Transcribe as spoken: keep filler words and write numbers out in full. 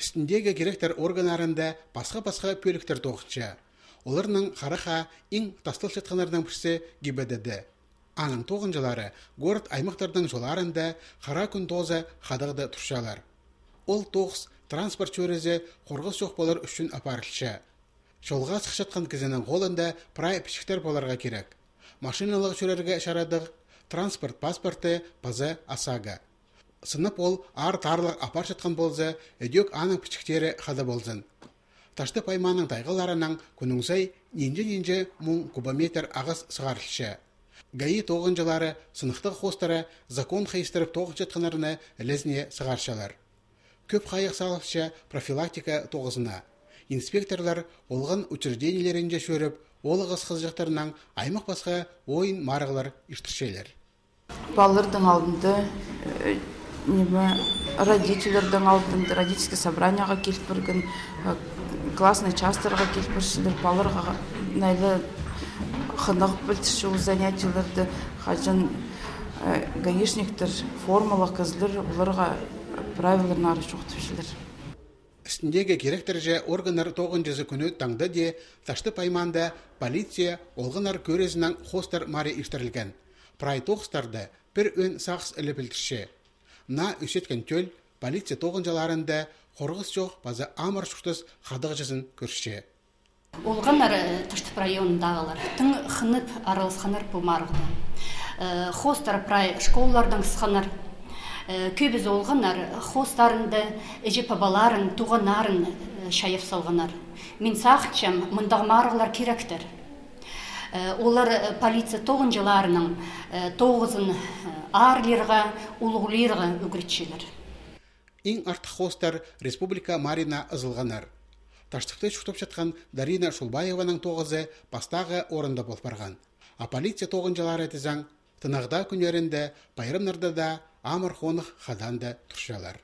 Істіндегі киректер органнарында пасха-пасха пӧліктер тоғынча. Оларның харахха иң тасталчатханнарның пірсі ГИБДД. Аның тоғынҷылары город аймахтарның чолларында хара кӱн тооза хадағда турчалар. Ол тоғыс транспорт чӧрізі хорғыс чох полар ӱчӱн апарылча. Чолға сыхчатхан кізінің холында прай пічіктер поларға кирек. Машиналығ чӧрерге чарадығ транспорт паспорты паза ОСАГО. Сынап ол аар-таарлығ апарчатхан полза, ідӧк аның пічіктері хада ползын. Таштып аймааның тайғаларынаң кӱннің сай нинҷе-нинҷе муң кубометр ағас сығарылча. ГАИ тоғынҷылары сыныхтығ хоостары закон хайыстырып тоғынчатханнарны ілезіне сығарчалар. Кӧп хайығ салылча профилактика тоғызына. Инспекторлар олған учреждениелерінҷе чӧріп, олығ ысхызыҷахтарнаң аймах-пасха ойын-марығлар иртірчелер. Палаларның алдында, э, ниме, родительлернің алдында, родительский собраниеға киліп пирген, э, классный частарға киліп пирчелер, палаларға найлы хынығ пілдірче ол занятиелерні, хаҷан, э, гаишниктер, формалығ кізілер, оларға правилаларны ары чоохтапчалар. Істіндегі киректерҷе органнар тоғынҷызы кӱні таңда даа Таштып аймаанда полиция олғаннар кӧрізінең хоостар марии иртірілген. Прай тоғыстарда пір ӧӧн сағыс іле пілдірче. Наа ӧсчеткен тӧл полиция тоғынҷыларында хорғыс чох паза амыр чуртас хадағҷызын кӧрче. Олғаннар, э, Таштып районындағылар, тың хынып араласханнар пу марығда. Э, хоостар прай школалардаң сыхханнар. Э, кӧбізі олғаннар хоостарында іҷе-пабаларын, туғаннарын, э, чайап салғаннар. Мин сағынчам, мындағ марығлар киректер. Э, олар, э, полиция тоғынҷыларының, э, тоғызын, э, аарлирға, улуғлирға ӱгретчелер. Иң артых хоостар республика мариина ызылғаннар. Таштыпта чуртапчатхан Дарина Шулбаеваның тоғызы пастағы орында пол парған. А полиция тоғынҷылары тізең, тынағда кӱннерінде, пайрамнарда даа амыр хоных хадаанда турчалар.